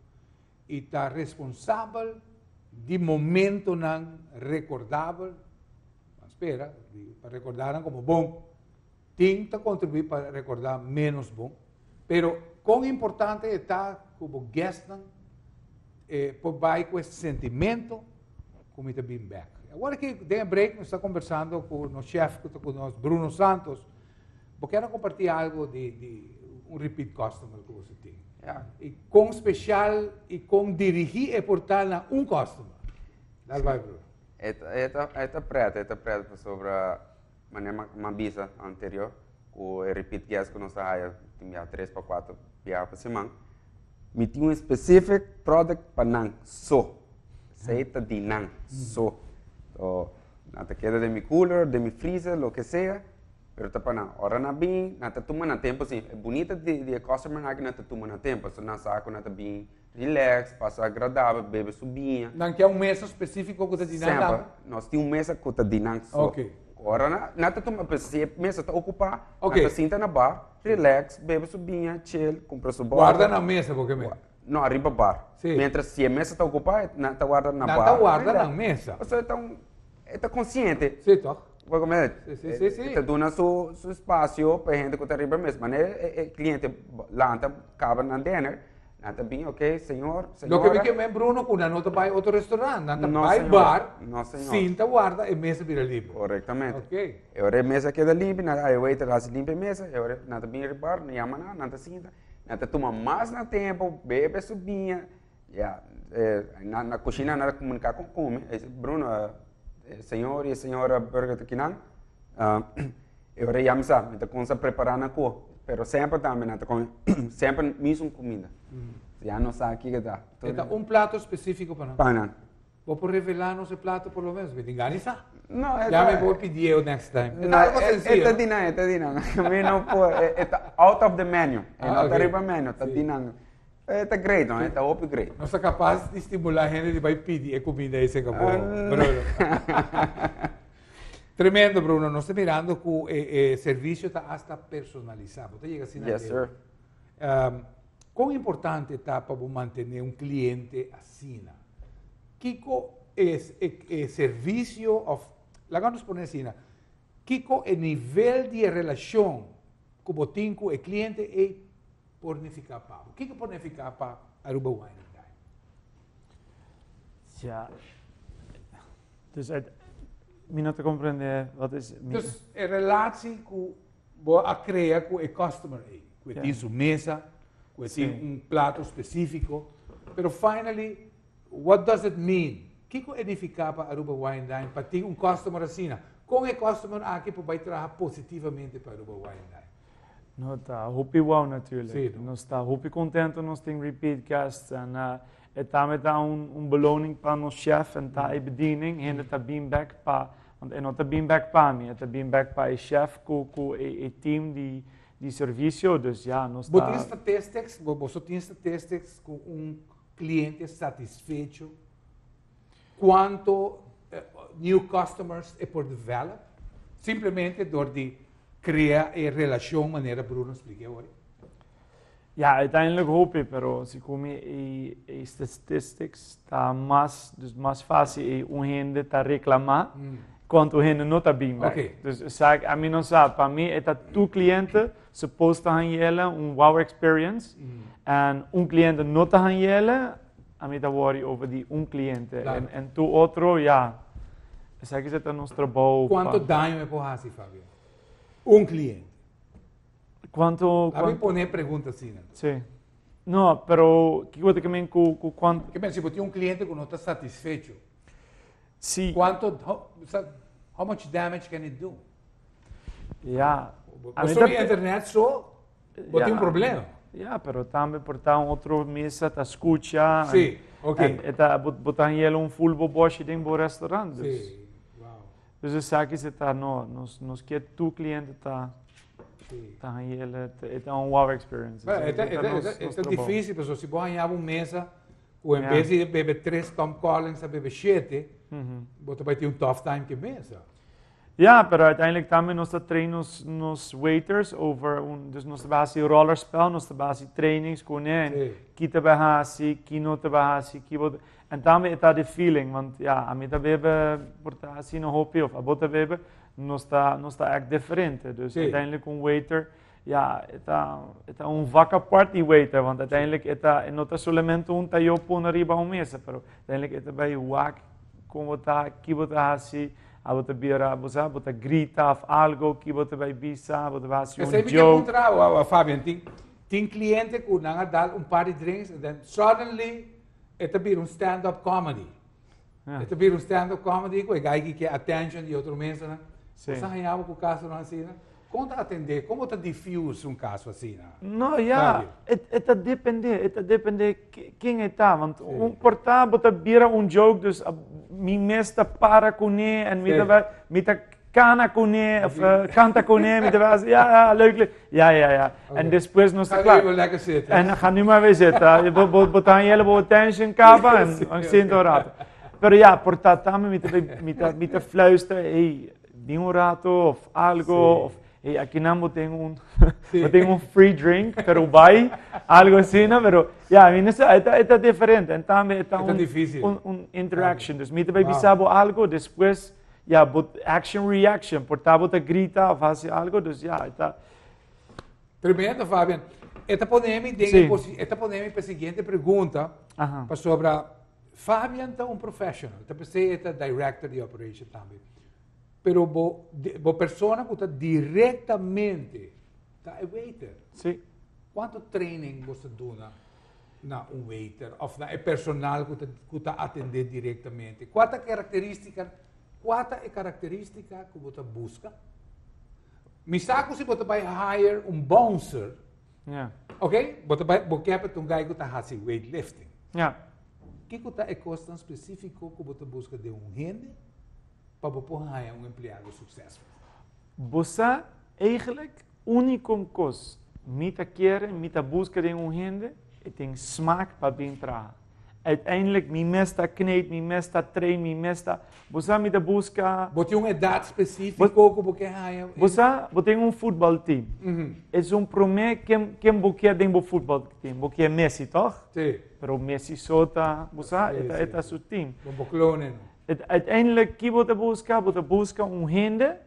i ta responsabel di momentonan rekordabel, ban spera, di, pa rekordá nan komo bon, tin ta kontribuí pa rekordá ménos bon, pero kon importante e ta ku bo guestnan Por bai ku e sentimento ku mi ta bin bek. Awor aki den e break nos ta kombersando ku nos chef ku ta ku nos, Bruno Santos. Bo kier a kompartí algo di di un repeat customer ku boso tin? Ja. I kon spesial i kon dirigí e por ta na un customer? Dal bai, Bruno. E ta e ta e ta pret, e ta pret pasobra manera mi a bisa anterior ku e repeat guest ku nos ta haya tin bia tres pa kuater biaha pa siman. Mi tin un specific product pa nan so. Esei ta di nan so. So, nan ta keda den mi cooler, den mi freezer, loke sea, pero ta pa nan. Ora nan bin, nan ta tuma nan tempo si. E bunita di di e customer aki nan ta tuma nan tempo. So nan sa ku nan ta bin relax, pasa agradabel, bebe su biña. Nan ke un mesa specifico ku ta di nan Semper. tambe? Nos tin un mesa ku ta di nan so. Ok. Ora nan, nan ta tuma, pero si e mesa ta okupá, Ok. nan ta sinta na bar, Relax, bebe su biña, chill, cumpra su bottle. Guarda na mesa porque me. No, ariba bar. Sí. Mientras si e mesa ta ocupa, nan ta guarda na Nan bar. ta guarda Relax. na mesa. Pasobra e ta un, e ta consciente. Sí, toch? Bo come? Sí, sí, sí, sí. E ta duna su, su espacio pa e hende cu ta riba mesa. Manera e, e cliente lanta, caba nan dinner, Nan ta bin, ok, señor, señora. Loke mi ke men Bruno ku nan no ta bai otro restaurant, nan ta No, bai señor. bar, No, señor. sinta warda e mesa bira libre. Korektamente. Ok. E ora e mesa keda limpi, nan e waiter hasi limpi e mesa, e ora nan ta bin riba bar, nan yama nan, nan ta sinta, nan ta tuma mas nan tempo, bebe su biña, ya, nan na kushina nan ta komuniká ku ku mi, e Bruno, e señor i e señora Burger ta kinan, E ora ya mi sa, mi ta kumsa prepara na ku, pero semper tambe nan ta come semper misun kuminda. Ya no sa kiko ta. E ta un plato spesifiko pa nan? Pa nan. Bo por revela nos e plato por lo menos? Mi tin gana di sa. No, e Ya ta. mi por pidié next time. E No, ta algo e sencillo, ta no? di nan, e ta di nan. Mi no por, e ta out of the menu. E Ah, no ta ok. riba menu, ta di nan. E ta great, no? E ta hopi great. Nos ta kapas di stimulá hende di bai pidi e kuminda ei serka bo, Bruno. Tremendo, Bruno. Nos ta mirando ku e e servisio ta asta personalisá. Bo ta yega asina Yes, leu. sir. Kon importante ta pa bo mantené un kliente asina? Kiko e e servisio òf, laga nos pone asina, kiko e nivel di e relashon ku bo tin ku e kliente ei por nifiká pa bo? Kiko por nifiká pa Aruba Wine and Dine? Ja. Dus uit, mi no ta comprende wat is... Mi, Dus e relatie ku bo a krea ku e customer ei, ku e tin su mesa, ku e tin un plato spesífiko, pero finally, what does it mean? Kiko e nifiká pa Aruba Wine Dine pa tin un customer asina? Kon e customer aki por bai traha positivamente pa Aruba Wine Dine? No ta hopi wow natuurlijk. Sí, no? Nos ta hopi contento, nos tin repeat guests en e tambe ta un un beloning pa nos chef en ta e bediening. Hende ta bin bek pa, want e no ta bin bek pa mi, e ta bin bek pa e chef cu cu e e team di di servicio. Dus ja, nos Bo ta. tin statistics, bo boso tin statistics cu un cliente satisfecho cuanto new customers e por develop? Simplemente door di crea e relacion manera Bruno splica awor. Ja, uiteindelijk hoop ik, pero si cu mi e, e statistics ta mas, dus mas fácil e un hende ta reclama cuanto hende no ta bin bek. Dus sa, a mi no sa, pa mi e ta tu cliente supposed ta hanjele un wow experience en un cliente no ta hanjele, a mi ta worry over di un cliente. En tu otro, ja, esaki ta nos trabou. Cuanto daño e por haci, Fabio? Un cliente. Cuanto, A mi pone e pregunta asina. Sí. No, pero kiko ta kimen ku ku cuanto? Kimen si bo tin un cliente ku no ta satisfecho. Sí. Cuanto, how, how much damage can it do? Ja. Bo subi internet so, bo tin un problema. Ja, pero tambe por ta un otro mesa ta scucha. Sí, ok. En, en ta, bo, bo ta hangela un full boboshi den bo restaurant. Dus. Sí, wow. Dus esaki se ta, no, nos, nos kier tu cliente ta, ta hangela, e ta un wow experience. Bueno, E ta nos, e nos ta trabou. difícil, pasobra si bo haña bo mesa, ku en bes di bebe tres Tom Collins a bebe shete, bo ta bai tin un tough time ku e mesa. Ja, pero uiteindelijk tambe nos ta train nos, nos waiters over un, dus nos ta bai hasi rollerspel, nos ta bai hasi trainings ku ne, ki ta bai hasi, ki no ta bai hasi, ki bo, en tambe e ta di feeling, want ja, ami ta bebe por ta asina hopi of abo ta bebe, nos ta, nos ta echt diferente. Dus uiteindelijk un waiter, Ja, e ta un vak apart di waiter, want uiteindelijk e ta no ta solamente un tayo pone riba un mesa, pero uiteindelijk e ta bay wak con bo ta, ki bo ta hasi, a bo ta bira, bo sa, bo ta grita of algo, ki bo ta bay bisa, bo ta hasi un Esey mi joke. puntra, Fabian, tin cliente cu nan a dal un par di drinks and then suddenly e ta bira un stand-up comedy. E ta bira un stand-up comedy cu e guy cu kier attention di otro mesa, no? Bo sa cu caso nan asina? Con ta atende? Con ta diffuse un caso asina? No, ja, e ta depende ken ta, want un por ta bo ta bira un joke, dus mi mes ta para cune en mi ta mi ta cana cune of canta cune, mi ta ja, leuk, leuk. Ja. En despues nos Ga klaar. even lekker zitten. En ga nu maar weer zitten. Bo ta een heleboel attention caba en een sinto rato. Pero ja, por ta tambe mi ta fluister, hey, di un rato of algo, of hey, aki nan bo tin un bo tin un free drink, pero bay, algo asina, no? Pero ja, mi no sa, e ta diferente. En tambe e ta E ta un, dificil. un interaction. Dus mi ta bay bisa bo algo, despues, ja, bo action reaction, por ta bo ta grita of haci algo, dus ja, e ta Tremendo, Fabian. E ta pone mi e ta pone mi pa e siguiente pregunta. Pasobra Fabian ta un professional, ta pens'e ta director di operation tambe. Pero bo persona cu ta directamente ta e waiter. Cuanto training bo ta duna na un waiter of na e personal cu ta atende directamente? Cua ta e caracteristica cu bo ta busca? Mi sa cu si bo ta bay hire un bouncer, ok? Bo ta bay, bo kier un guy cu ta hasi weightlifting. Kico ta e cos specifico cu bo ta busca di un hende pa bo por haya un empleado successful? Bo sa eigenlijk unico cos mi ta kier, mi ta busca den un hende, e tin smaak pa bin traha. Uiteindelijk mi mes ta kneed, mi mes ta train, mi mes ta. Bo sa, mi ta busca. Bo tin un edad specifico cu bo kier haya? Bo sa, bo tin un voetbalteam. E un prome ken bo kier den bo voetbalteam. Bo kier Messi, toch? Si. Pero Messi so ta, bo sa, e ta su team. Bo clone. Uiteindelijk, ki bo ta busca? Bo ta busca un hende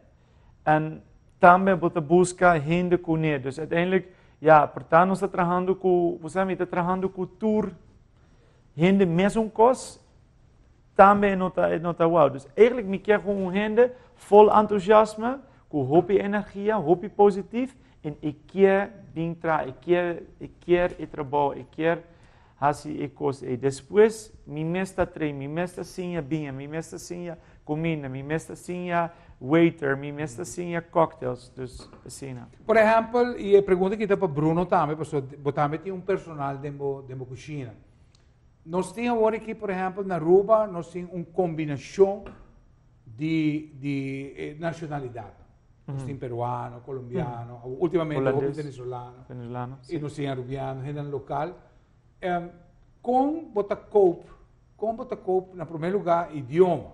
en tambe bo ta busca hende cune. Dus uiteindelijk, ja, por tanto, nos ta trahando cu, bo sa, ta trahando cu tur hende mesun cos, tambe no ta wow. Dus eigenlijk mi kier gewoon un hende vol enthousiasme, cu hopi energia, hopi positief, en ik kier bin tra, ik kier e trabou, ik kier hasi e cos e. Despues, mi mes ta train, mi mes ta siña biña, mi mes ta siña cuminda, mi mes ta siña waiter, mi mes ta siña cocktails, dus asina. Por ehempel, y e pregunta aki ta pa Bruno tambe, pasobra bo tambe tin un personal den cushina. Nos tin awor aki, por ehempel, na Aruba, nos tin un combinacion di nacionalidad. Nos tin peruano, colombiano, ultimamente Holandes. venezolano, Venezolano. y nos tin arubiano, hende local. Con bo ta cope, con bo ta cope, na prome lugar, idioma?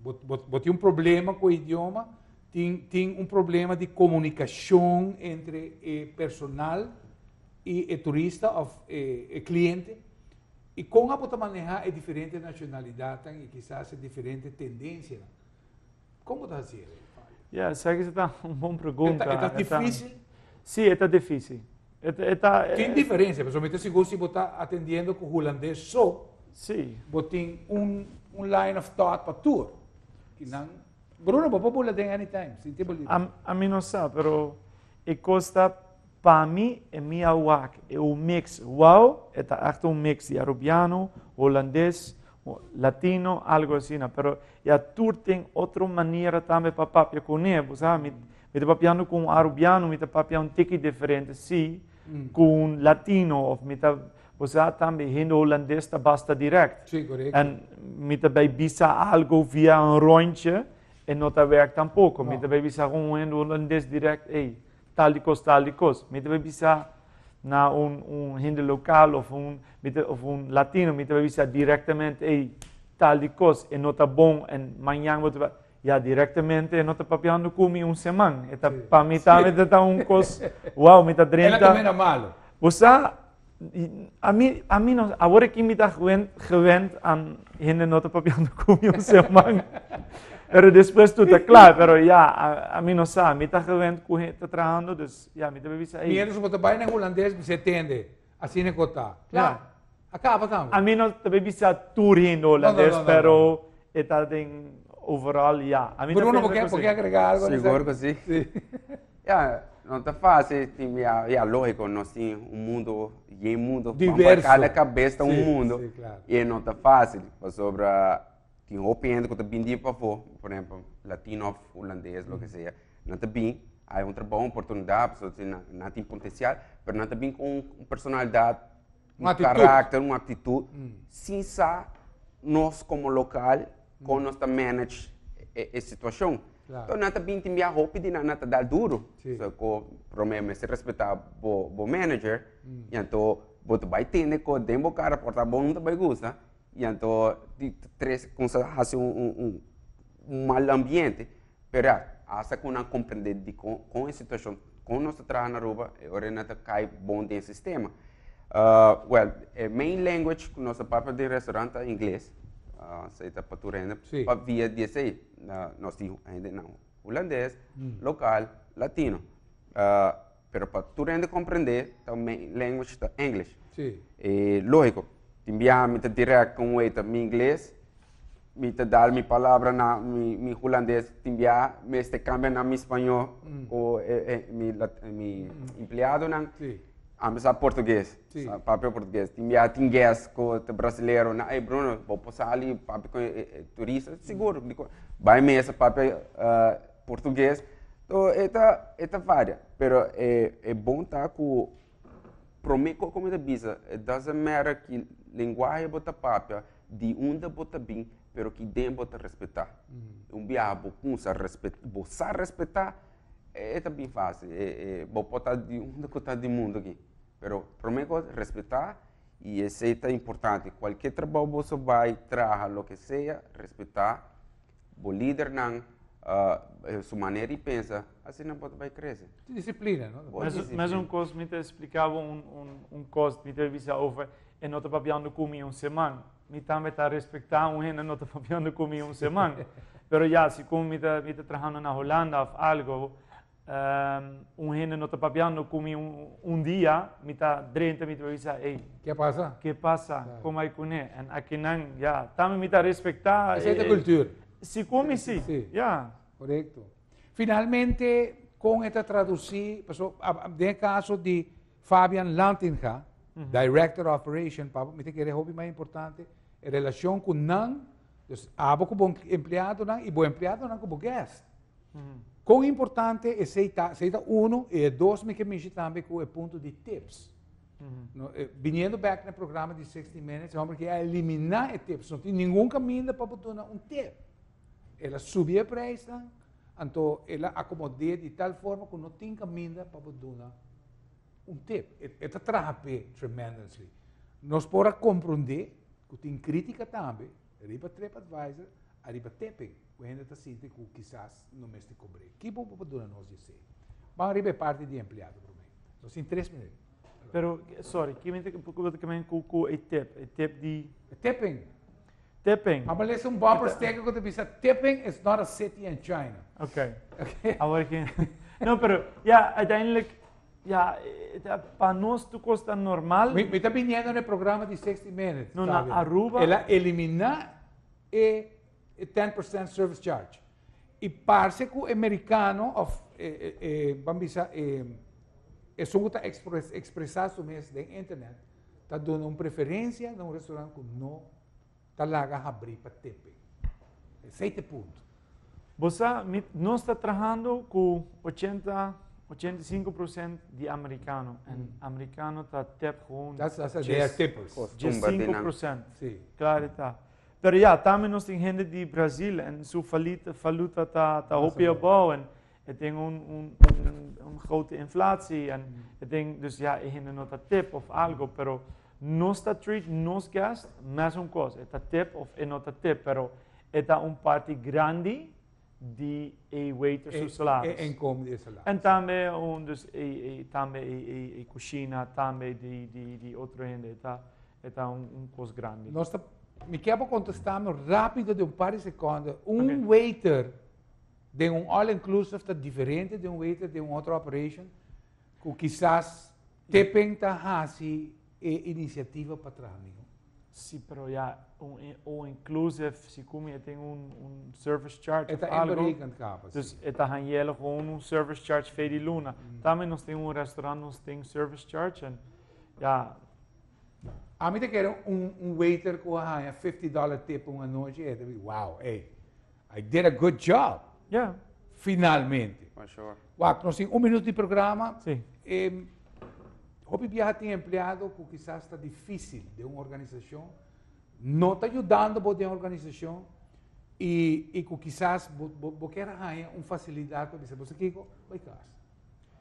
Bo tin un problema cu idioma, tin un problema di comunicacion entre e personal y e turista of e cliente. Y con bo ta maneha e diferente nacionalidad y kisas e diferente tendencia? Con bo ta haci? Ja, esaki ta un bon pregunta. E ta dificil? Si, ta dificil. E ta, Tin diferencia, pero mi ta sigur si bo ta atendiendo cu hulandes so, bo tin un line of thought pa tur. Cu nan, Bruno, bo por bula den anytime, sinti bo liber. Ami no sa, pero e cos ta pa mi e mi a wak, e un mix. Wow, e ta echt un mix di arubiano, hulandes, latino, algo asina, pero ja, tur tin otro manera tambe pa papia cune, bo sa, mi ta papiando cu un arubiano, mi ta papia un tiki diferente, si, cu un latino, of mi ta, bo sa, tambe hende hulandes ta basta direct. Si, correcto. En mi ta bay bisa algo via un rondje en no ta werk tampoco. No. Mi ta bay bisa un hende hulandes direct, hey, tal di cos, tal di cos. Mi ta bay bisa na un hende local of un latino, mi ta bay bisa directamente, hey, tal di cos, e no ta bon, en mañan bo ta bay, ja, directamente, no ta papiando cu mi un siman. E ta, pa mi tambe ta un cos, wow, mi ta Ela 30. tambe ta malo. Bo sa, ami no, awor cu mi ta gewend aan hende no ta papiando cu mi un siman. Pero despues tur ta kla, pero ya, ami no sa, mi ta gewend ku hende ta trahando, dus ya, mi ta bisa, ey. Mientras bo ta bai na hulandes, bisa tende, asina ku ta. Kla, a kaba tambe. Ami no ta bisa tur hende hulandes, pero e ta den overall, ya. Ami ta Bruno, pensa ku bo si. ke agrega algo? Sigur ku si. Si. Ya, no ta fácil, tin ya, ya, lógico, nos tin un mundo, yen mundo, Diverso. Kada kabes ta un Sí, mundo. sí, claro. I no ta fácil, pasobra tin hopi hende ku ta bin di pafó, por ehempel, latino òf hulandes, loke sea, nan ta bin, hay un trabou, un oportunidat, pasobra si nan, nan tin potensial, pero nan ta bin ku un personalidat, Un un actitud. karakter, un aktitut, sin sa nos komo lokal, kon nos ta manage e, e situashon. Claro. Enton nan ta bin tin bia hopi di nan, nan ta dal duro. Sí. So ku promé mester respetá bo, bo manager, i anto bo ta bai tende ku den bo kara por ta bo no ta bai gusta, i anto di tres kumsa hasi un, un, un, un mal ambiente. Pero ya, hasta ku nan komprendé dikon kon e situashon, kon nos ta traha na Aruba, e ora nan ta kai bon den e sistema. Well, e main language ku nos ta papia den restaurant ta ingles, esei ta pa tur hende, Sí. pa via di esei nos tin hendenan hulandes, lokal, latino. Pero pa tur hende komprendé ta main language ta English. Sí. E lógiko, tin biaha mi ta direct ku un waiter mi ingles, mi ta dal mi palabra na mi, mi hulandes, tin biaha mester kambia na mi spañó ku e, e, mi, mi empleadonan. Sí. Ami sa portugues, Sí. sa papia portugues. Tin biaha tin guest ku ta brasilero, na, ey Bruno, bo por sali papia ku e, e, e turista? Sigur, dikon? Bai mesa papia portugues. To e ta, e ta varia, pero e, e bon ta ku prome ku mi ta bisa, it doesn't matter ki lenguahe bo ta papia, di unda bo ta bin, pero ki den bo ta respetá. Un biaha bo kumsa respet, bo sa respetá, e ta bin fácil. E, e, bo por ta di unda ku ta di mundu aki. Pero prome kos, respetá, i esei ta importante. Kualke trabou bo so bai traha, loke sea, respetá bo lidernan, su manera di pensa, asina bo ta bai krese. Disiplina, no? Bo Mes, disiplina. mes un kos mi ta explica bo un, un, un kos, mi ta bisa over e no ta papiando ku mi un seman. Mi tambe ta respecta un hende no ta papiando ku mi un seman. Pero ya, si ku mi ta, mi ta trahando na Holanda of algo, un hende no ta papiando ku mi un, un dia, mi ta drenta, mi ta bisa, hey, Ke pasa? Ke pasa? Claro. Kon bai kuné? En akinan, ya, tambe mi ta respecta. Esei ta cultuur. Si ku mi si. Sí. Ya. Correcto. Finalmente, kon e ta tradusí, paso den e kaso di Fabian Lantinga, Director of Operation, pa mi ta kere hopi mas importante, e relashon ku nan, dus abo ku bo empleadonan i bo empleadonan ku bo guest. Kon importante esei ta, esei ta uno, i e dos mi ke mishi tambe ku e punto di tips. No, biniendo bek na e programa di 60 Minutes, e homber ke a eliminá e tips, no tin ningun kaminda pa bo duna un tip. El a subi e prijsnan, anto el a acomod'é di tal forma cu no tin caminda pa bo duna un tip. E, e ta traha p'e tremendously. Nos por a comprendé cu tin critica tambe riba TripAdvisor, ariba tipping, cu hende ta sinti cu kisas no mester cobr'é. Ki bo por duna nos di esei? Ban riba e parti di empleado promé. Nos tin tres minuut. Pero, sorry, ki mi ta, ku bo ta kimen ku, ku e tip? E tip di. Tipping. Tipping. Abo lesa un bumper sticker ku ta bisa tipping is not a city in China. Ok. Awor ki. No, pero ja, uiteindelijk, ja, pa nos tur kos ta normal. Mi, mi ta biniendo na e programa di 60 Minutes. No, na Aruba. El a eliminá e, e 10% service charge. I parse ku e merikano of e, e, e, ban bisa e, esun ku ta ekspresá su mes den internet ta duna un preferensia na un restaurant ku no ta laga habrí pa tepe. Esei ta e punto. Bo sa, mi, nos ta trahando ku 80, 85% di amerikano. En amerikano ta tep gewoon That's, that's, they are tippers. Costumber di nan. 5%. Sí. Claro ta. Pero ja, tambe nos tin hende di Brasil en su valuta, valuta ta, ta hopi abou en e tin un, un, un, un grote inflatie en e tin, dus ja, e hende no ta tip of algo, pero nos ta treat nos guest mesun kos, e ta tip of e no ta tip, pero e ta un parti grandi di e waiter su salaris. E inkomen di e salaris. En tambe un, dus e, e, tambe e, e, e kushina, tambe di, di, di otro hende, e ta, e ta un, un kos grandi. Nos ta. Mi ke pa kontestá mi rápido den un par di sekonde. Un waiter den un all inclusive ta diferente di un waiter den un otro operation ku kisas tipping ta hasi e inisiativa pa traha mihó. Si, pero ya, un all inclusive, si kumi e tin un service charge of algo. E ta inberekend kaba, si. Dus e ta hañ'el gewoon un service charge fei di luna. Tambe nos tin un restaurant, nos tin service charge en ya. Ami ta kere un waiter ku a haña $50 tip un anochi, e ta bi, wow, ey, I did a good job. Finalmente. For sure. Wak, nos tin un minuut di programa. Si. Hopi biaha tin empleado ku kisas ta difísil den un organisashon, no ta yudando bo den organisashon i ku kisas bo kier haña un fasilidat pa bisa, bo sa kiko? Bai kas.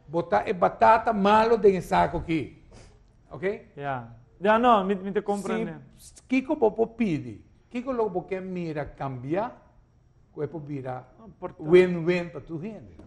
Bo ta e batata malo den e sako aki. Ok? Ja. Ja, no, mi ta komprende. Si, kiko bo por pidi? Kiko lo bo ke mira kambia ku e por bira win-win pa tur hende?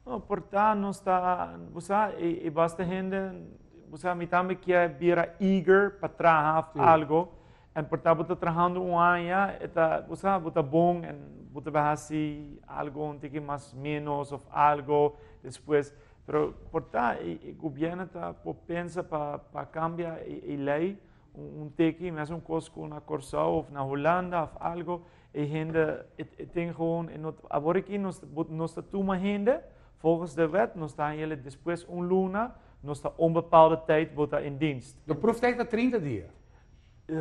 No, por ta nos ta, bo sa, e basta hende, bo sa, mi tambe kier bira eager pa traha of algo, en por ta bo ta trahando un aña, e ta, bo sa, bo ta bon en bo ta bai hasi algo un tiki mas menos of algo despues, pero por ta e gobierno ta por pensa pa cambia e ley un tiki, mesun cos cu na Corsou of na Hulanda of algo, E hende e tin gewoon e no awor aki nos nos ta tuma hende volgens de wet nos ta haña despues un luna nos ta onbepaalde tijd bo ta in dienst. De proeftijd ta 30 dia.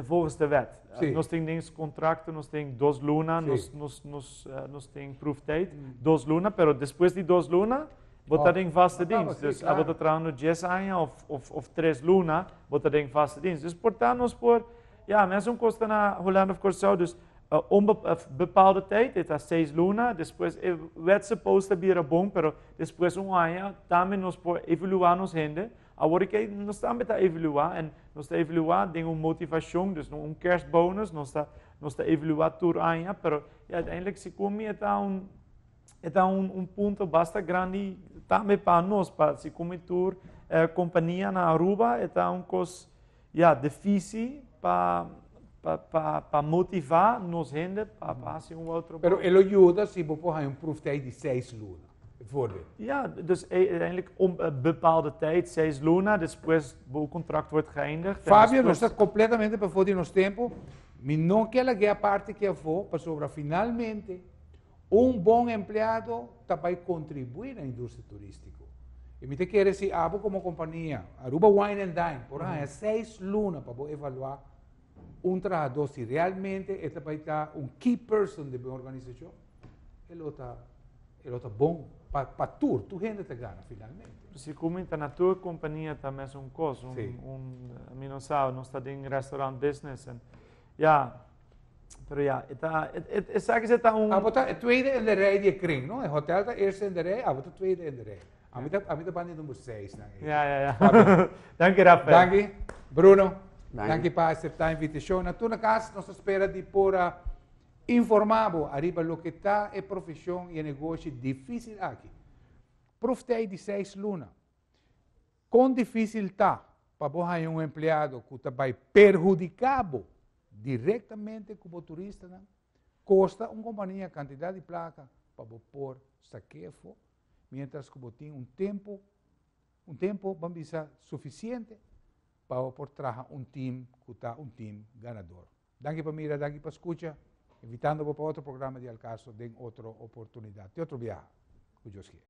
Volgens de wet. Nos tin den contracto nos tin dos luna nos nos nos nos tin proeftijd dos luna pero despues di dos luna bo ta den vaste dienst. Dus abo ta trahando dies aña of of of tres luna bo ta den vaste dienst. Dus por ta nos por Ja, mesun kos ta na Hulanda of Kòrsou, dus onbepaalde tijd, e ta seis luna, despues e wet suppose ta bira bon, pero despues un aña tambe nos por evaluá nos hende. Awor ke nos tambe ta evaluá en nos ta evaluá den un motivashon, dus no un kerstbonus, nos ta nos ta evaluá tur aña, pero ja, uiteindelijk si ku mi e ta un e ta un un punto basta grandi tambe pa nos, pa si ku mi tur kompania na Aruba e ta un kos Ya, difícil pa pa pa pa motivá nos hende pa pa hasi un otro. Pero e lo yuda si bo por haña un proeftijd di seis luna, bijvoorbeeld. Ja, dus uiteindelijk om een bepaalde tijd, seis luna, despues bo contract wordt geëindigd. Fabio, nos ta completamente pafó di nos tempo. Mi no ke lag'é aparte ki afó, pasobra finalmente Un bon empleado ta bai kontribuí na industria turístiko. I mi ta kere si abo komo kompania, Aruba Wine and Dine, por haña seis luna pa bo evaluá un trahadó si realmente e ta bai ta un key person den bo organisashon, e lo ta e lo ta bon pa pa tur, tur hende ta gana finalmente. Si kuminta na tur kompania ta mesun kos, un un mi no sa, nos ta den restaurant business en ya. Pero ja, e ta, esaki se ta un... Abo ta e tweede in de rij di e kring, no? E hotel ta eerste in de rij, abo ta tweede in de rij. Ami ta, ami ta banda di nummer 6 nan. Ja, ja, ja. Danki, Rafael. Danki, Bruno. Danki pa acepta invitacion. Na tur na cas, nos ta spera di por a informa bo ariba loke ta e profesion y e negoshi dificil aki. Proeftijd di 6 luna. Kon difísil ta pa bo haña un empleado ku ta bai perhudiká bo direktamente ku bo turistanan? Kosta un kompania kantidat di plaka pa bo por sak'é afó, miéntras ku bo tin un tempu, un tempu, ban bisa, sufisiente pa bo por traha un tim ku ta un tim ganador. Danki pa mira, danki pa skucha, invitando bo pa otro programa di Al Caso den otro oportunidat. Te otro biaha, ku Dios kier.